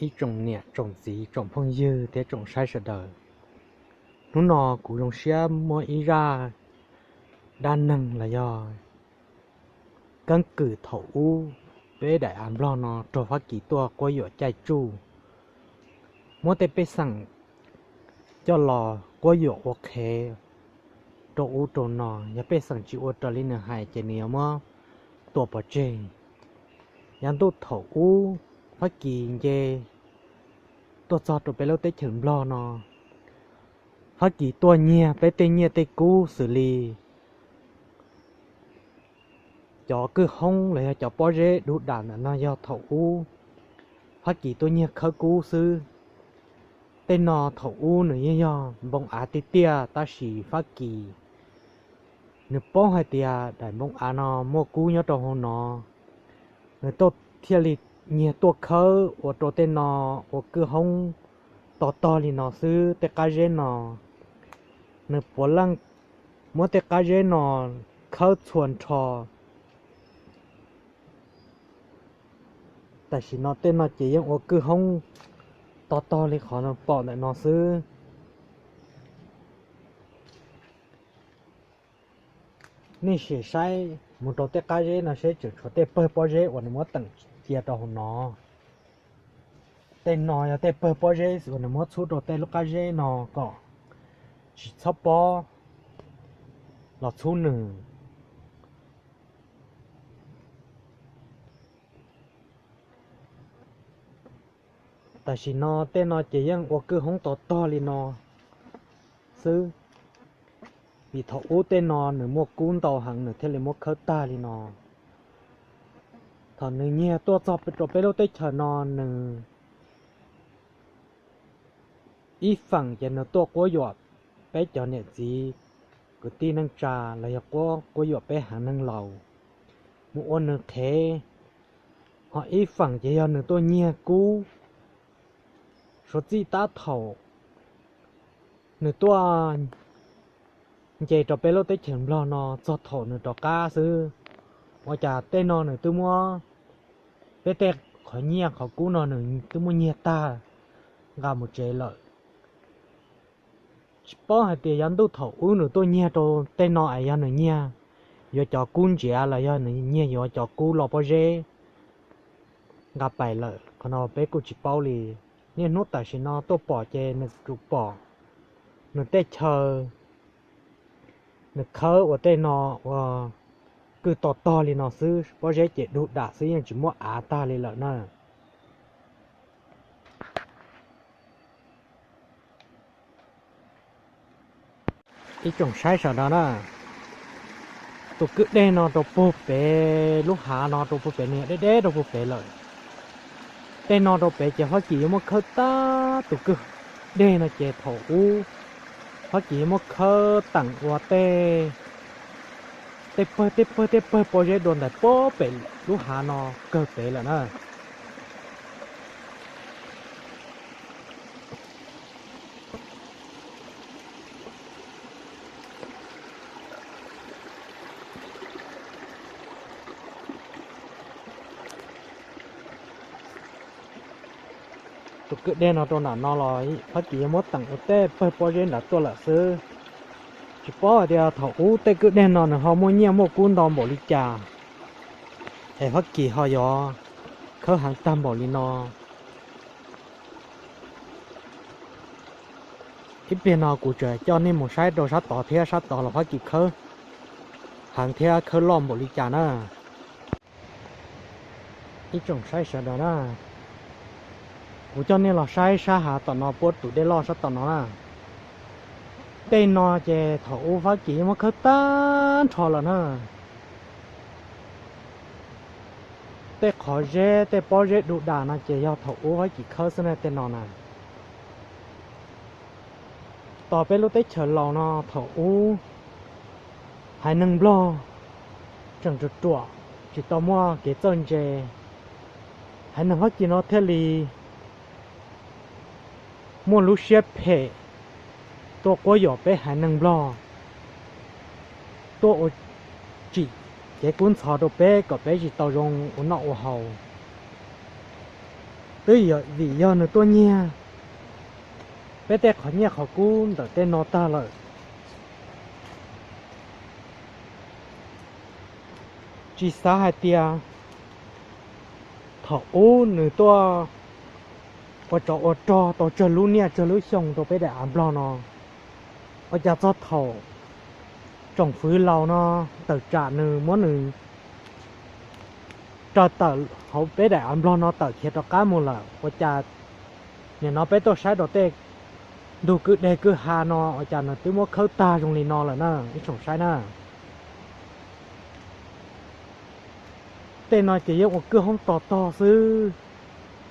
Ib tsoom niam tsoom txiv tsoom phooj ywg thiab tsoom saib sawv daws, hnub no kuv zoo siab muab ib zaj dab neeg los yog keeb kwm thaum ub peb daim av Nplog no raug Fab Kis tuaj quab yuam caij tsuj, muab tej pej xeem coj los quab yuam ua qhev rau ub rau no. Yog pej xeem tsis ua raws li nws hais ces nws yuav muab tua pov tseg. Yav ntuj thaum ub Fab Kis nce tuaj txog rau peb lub teb chaws Nplog no, Fab Kis tuaj nyiag peb tej nyiaj tej kub xws li cov kwj hoob los yog cov pob zeb dub dam ntawm no yog thaum ub Fab Kis tuaj nyiag khawb kub xwb. Tej no thaum ub nws yeej yog npoo av tiaj tiaj tab sis Fab Kis nws paub hais tias daim npoo av no muaj kub nyob rau hauv no, nws thiaj li nyiag tuaj khawb ua rau tej no ua kwj hoob to tog li no xwb. Tej qab zeb no nws puav leej muab tej qab zeb no khawb txhua nrho. Tam sim no tej no ces yeej ua kwj hoob to tog li qhov pom ntawm no xwb. Nej sim saib mus rau tej qab zeb no seb tseem tshuav tej pawg pob zeb uas nws muab teem cia rau hauv no. Tej no yog tej pawg pob zeb uas nws muab txhub rau tej lub qab zeb no kom tsis txhob pob los txhub nws. Tam sim no tej no ces yeej ua kwj hoob to tog li no xwb, vim thaum ub tej no nws muaj kub ntau heev nws thiaj li muab khawb tag li no. Thaum nws nyiag tuaj txog rau peb lub teb chaws no nws ib feem ces nws tuaj quab yuam peb cov niam txiv kwv tij neej tsa los yog quab yuam peb heev neeg laus mus ua nws qhev, ho ib feem ces yog nws tuaj nyiag kub. Suav txij tab thaum nws tuaj nce rau peb lub teb chaws Nplog no txog thaum nws rov qab xwb, ua cas tej no nws twb muab, peb tej qhov nyiaj qhov kub no nws twb muab nyiag tag nqa mus tsev lawm. Tsis paub hais tias yav ntuj thaum ub nws tuaj nyiag rau tej no es yog nws nyiag yuav cov kub ntsiav los yog nws nyiag yuav cov kub los pob zeb nqa pais lawm, qhov no peb kuj tsis paub li. Niaj hnub tam sim no tuaj pom ces nws tsuas pom nws tej chaw nws khawb ua tej no ua kwj to tog li no xwb, pob zeb ces dug dam xwb yeej tsis muaj av tag li lawm na. Ib tsoom saib sawv daws na, tus kwj deg no rau puag pem lub hav no rau puag pem nws deb deb rau puag pem lawm. Tej no rau pem ces Fab Kis yuav muab khawb tag, tus kwj deg no ces thaum ub Fab Kis yuav muab khawb teem ua tej, tej pawg tej pawg tej pawg pob zeb dua ntawm puag pem lub hav no kawg pem lawm na. Tus kwj deg no rau nram no los Fab Kis yuav muab teem ua tej pawg pob zeb nrad tuaj lawm xwb. Tsis paub hais tias thaum ub tej kwj deg no nws ho muaj nyiaj muaj kub ntau npaum li cas es Fab Kis ho yuav khawb heev tag npaum li no. Ib pliag no kuv tseem coj nej mus saib rau sab tod thiab, sab tod los Fab Kis khawb heev thiab khawb loj npaum li cas na. Ib tsoom saib sawv daws na, kuv coj nej los saib sab hav tom no puab tus dej loj sab tom no na. Tej no ces thaum ub Fab Kis yeej muab khawb tag nrho lawm na. Tej qhov zeb tej pob zeb du das no ces yog thaum ub Fab Kis khawb xwb na tej no na. Tos peb lub teb chaws laus no thaum ub haiv neeg Nplog tseem ruam ruam tsis tau muaj kev txawj ntse, haiv neeg Fab Kis no thiaj li muaj lub siab phem tuaj quab yuam peb haiv neeg Nplog, tuaj ua tsim kev kub ntxhov rau peb kom peb tsis tau zoo ua noj ua haus. Twb vim yog nws tuaj nyiag peb tej qhov nyiaj qhov kub ntawm tej no tag lawm. Tsis xav hais tias thaum ub nws tuaj ua tsov ua rog tau tsawg lub niaj tsawg lub xyoo rau peb daim av nplog no, ua cas txog thaum tsoom fwv laus no tawm tsam nws, muab nws raws tawm hauv peb daim av nplog no tawm khiav rov qab mus lawm, ua cas nim no peb tuaj saib rau tej ntug kwj deg kwj ha no ua cas nws twb muab khawb tag zoo li no lawm na ib tsoom saib na. Tej no ces yeej ua kwj hoob to tog xwb,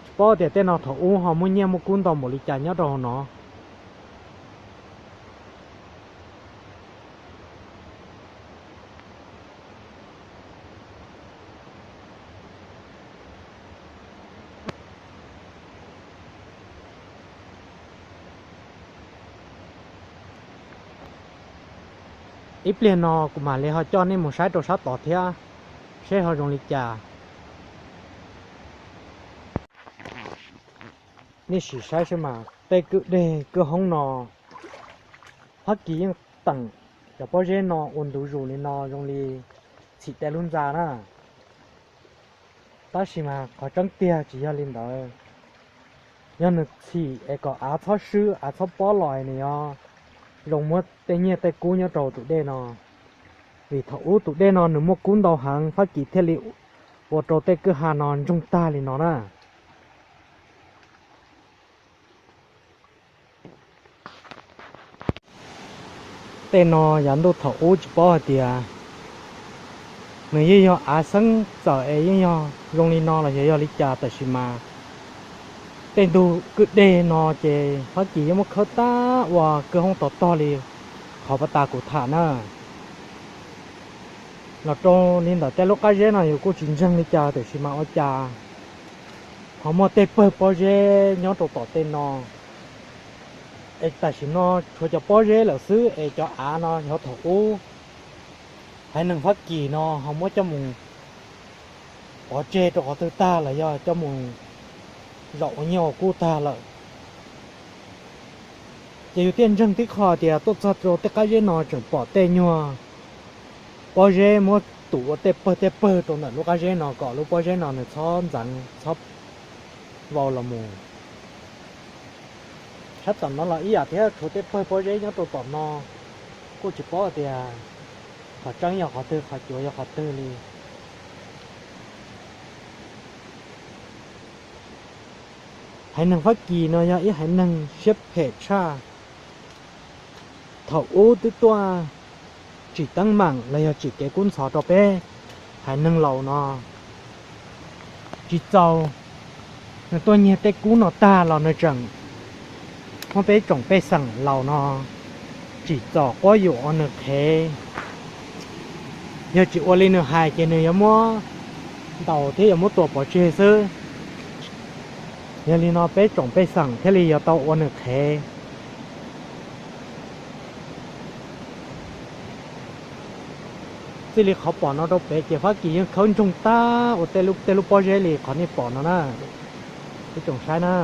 tsis paub tias tej no thaum ub ho muaj nyiaj muaj kub ntau npaum li cas nyob rau hauv no. Ib pliag no kuv mam li ho coj nej mus saib rau sab tod thiab, seb ho zoo li cas. Nej sim saib seb mas tej kwj deg kwj hoob no, Fab Kis yeej teem cov pob zeb no ua ntu zus li no zoo li txhim tej lub ntxa na. Tab sis mas qhov tseeb tiag tsis yog li ntawd. Yog nws txhim es kom av txhob swb av txhob pob los nws yog zoo muab tej nyiaj tej kub nyob rau tus dej no. Vim thaum ub tus dej no nws muaj kub ntau heev Fab Kis thiaj li ua rau tej kwj ha no ntsoog tag li no na. Tej no yav ntuj thaum ub tsis paub hais tias nws yeej yog av xeeb txawm es yeej yog zoo li no los yog yog li cas, tab sis mas tej ntug kwj deg no ces Fab Kis yeej muab khawb tag ua kwj hoob to tog li qhov pas tas kuv tham na. Los rau li ntawm tej lub qab zeb no yus kuj tsis ntseeg li cas, tab sis mas ua cas ho muaj tej pawg pob zeb nyob rau tom tej no. Es tam sim no tshuav cov pob zeb lawm xwb es cov av no yog thaum ub haiv neeg Fab Kis no ho muab coj mus pov tseg rau qhov twg tag los yog coj mus zaum ua nyiaj ua kub tag lawm. Ces yus thiaj ntseeg tib qho tias tuaj txog rau tej qab zeb no tseem pom tej nyuag pob zeb muab tus ua tej pawg tej pawg rau ntawm lub qab zeb no kom lub pob zeb no nws txhob ntxeev txhob vau los mus. Sab tom no los ib yam thiab, tshuav tej pawg pob zeb nyob rau tom no, kuj tsis paub tias qhov tseeb yog qhov twg qhov cuav yog qhov twg li. Haiv neeg Fab Kis no yog ib haiv neeg siab phem tshaj. Thaum ub twb tuaj tsim teeb meem los yog tsim kev kub ntxhov rau peb haiv neeg laus no tsis txaus, nws tuaj nyiag tej kub no tag los nws tseem muab peb tsoom pej xeem laus no tsim txom quab yuam ua nws qhev. Yog tsis ua li nws hais ces nws yuav muab ntaus thiab yuav muab tua pov tseg xwb. Yog li no peb tsoom pej xeem thiaj li yuav tau ua nws qhev. Txij li qhov pom no rau pem ces Fab Kis yeej khawb ntsoog tag ua tej lub pob zeb li qhov nej pom no na. Ib tsoom saib na.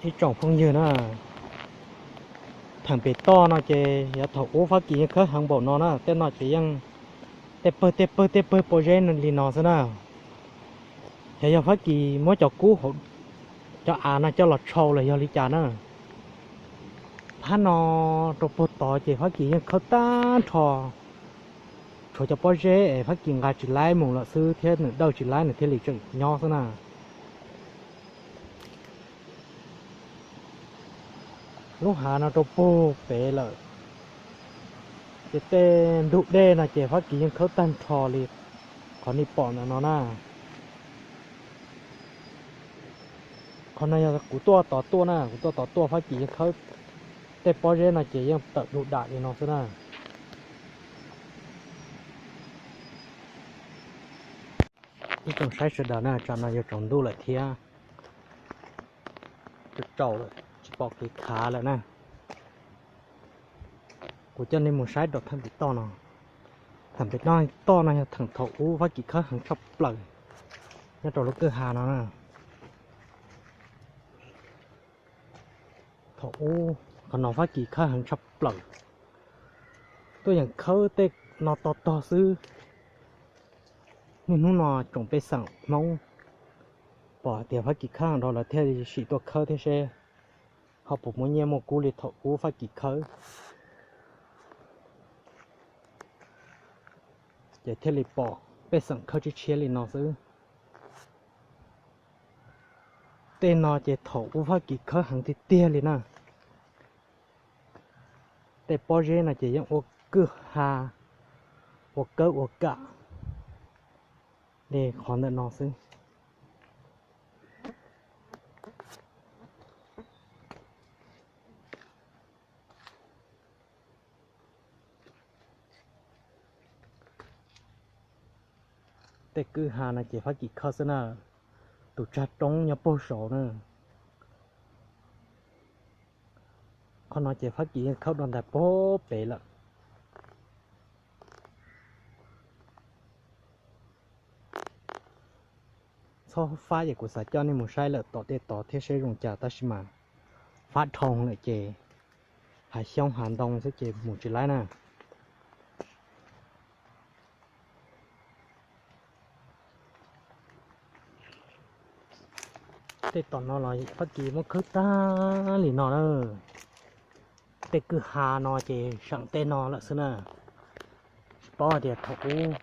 Ib tsoom phooj ywg na, theem pem toj no ces yav thaum ub Fab Kis yeej khawb heev npaum no na, tej no ces yeej tej pawg tej pawg tej pawg pob zeb li no xwb na. Ces yog Fab Kis muab cov kub hauv cov av no coj los tshau los yog li cas na. Phab no rau puag tod ces Fab Kis yeej khawb tag nrho, tshuav cov pob zeb es Fab Kis nqa tsis laib mus lawm xwb thiab nws dawj tsis laib nws thiaj li tseem nyob xwb na. Lub hav no rau puag pem lawm, ces tej ntug dej no ces Fab Kis yeej khawb tag nrho li qhov nej pom ntawm no na. Qhov no yog kuv tuaj tos tuaj na, kuv tuaj tos tuaj Fab Kis yeej khawb tej pob zeb no ces yeej tawm du dam li no xwb na. Ib tsoom saib sawv daws na, tsam no yuav tsaus ntuj lawm thiab, tsaus lawm tsis pom kev khav lawm na. Kuv coj nej mus saib rau theem pem toj no. Theem pem toj no yog theem thaum ub Fab Kis khawb heev tshaj plaws nyob rau lub kwj ha no na. Thaum ub qhov no Fab Kis khawb heev tshaj plaws, tuaj yeem khawb tej no to tog xwb. Niaj hnub no tsoom pej xeem Hmoob pom hais tias Fab Kis khawb heev dhau lawv thiaj li sim tuaj khawb thiab seb ho puas muaj nyiaj muaj kub li thaum ub Fab Kis khawb. Ces thiaj li pom pej xeem khawb tshiab tshiab li no xwb. Tej no ces thaum ub Fab Kis khawb heev tiag tiag li na. Tej pob zeb no ces yeej ua kwj ha, ua kawb ua kam li qhov ntawm no xwb. Tej kwj ha no ces Fab Kis khawb xwb na, tus tsag roob nyob puag saud na. Qhov no ces Fab Kis yeej khawb dua ntais puag pem lawm. Txhob fab ces kuv xav coj nej mus saib lawm tom tej tod thiab seb zoo cas tab sis mas fab dhau lawm ces hav xyoob hav ntoo xwb ces mus tsis laib na. Tej tom no los Fab Kis muab khawb tag li no na. Tej kwj ha no ces seem tej no lawm xwb na. Tsis paub hais tias thaum ub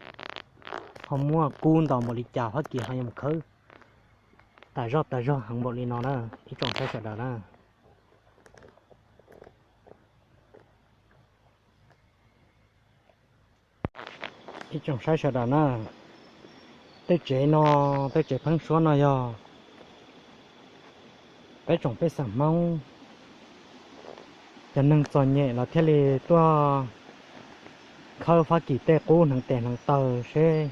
ho muaj kub ntau npaum li cas Fab Kis ho yuav mus khawb tas zog tas zog heev npaum li no na, ib tsoom saib sawv daws na. Ib tsoom saib sawv daws na, tej tsev no, tej tsev pheeb suab no yog peb tsoom pej xeem Hmoob cov neeg txom nyem los thiaj li tuaj khawb Fab Kis tej qub hneev tes hneev taw seb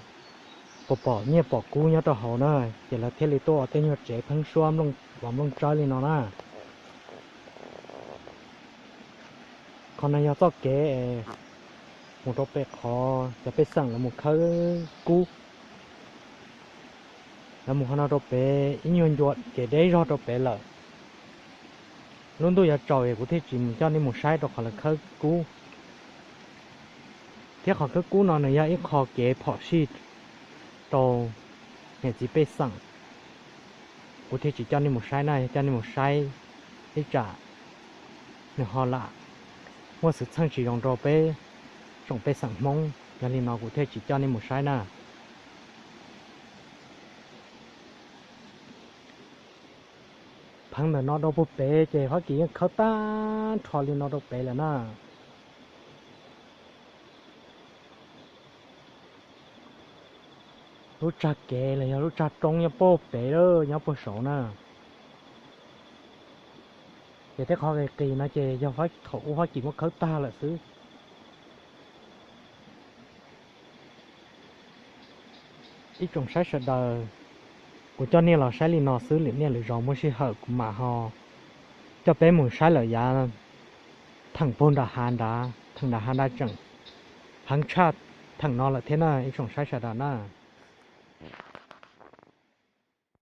puas pom nyiaj pom kub nyob rau hauv na, ces lawv thiaj li tuaj ua tej nyuag tsev pheeb suab los nplooj tsawb li no na. Qhov no yog txoj kev es mus rau pem qhov cov pej xeem lawv mus khawb kub. Lawv mus qhov no rau pem ib nyuag ncua kev deb zog rau pem lawm. Lub ntuj yuav tsaus es kuv thiaj tsis mus coj nej mus saib rau qhov lawv khawb kub. Thiab qhov khawb kub no nws yog ib qho kev phom sij rau niam txiv pej xeem. Kuv thiaj tsis coj nej mus saib na, yog coj nej mus saib ib tsam nws ho lam muaj xwm txheej tsis zoo rau peb tsoom pej xeem Hmoob. Yog li no kuv thiaj tsis coj nej mus saib na. Pheev ntawm no rau puag pem ces Fab Kis yeej khawb tag nrho li no rau pem lawm na. Lub tsag kev los yog lub tsag roob nyob puag pem lawm, nyob puag saud na. Ces tej qhov qis qis no ces yog thaum ub Fab Kis muab khawb tag lawm xwb. Ib tsoom saib sawv daws, kuv coj nej los saib li no xwb, lwm niaj lwm zaus muaj sij hawm kuv mam ho coj peb mus saib lawm yav theem puag nram hav nrad, theem nram hav nrad tseem heev tshaj theem no lawm thiab na ib tsoom saib sawv daws na.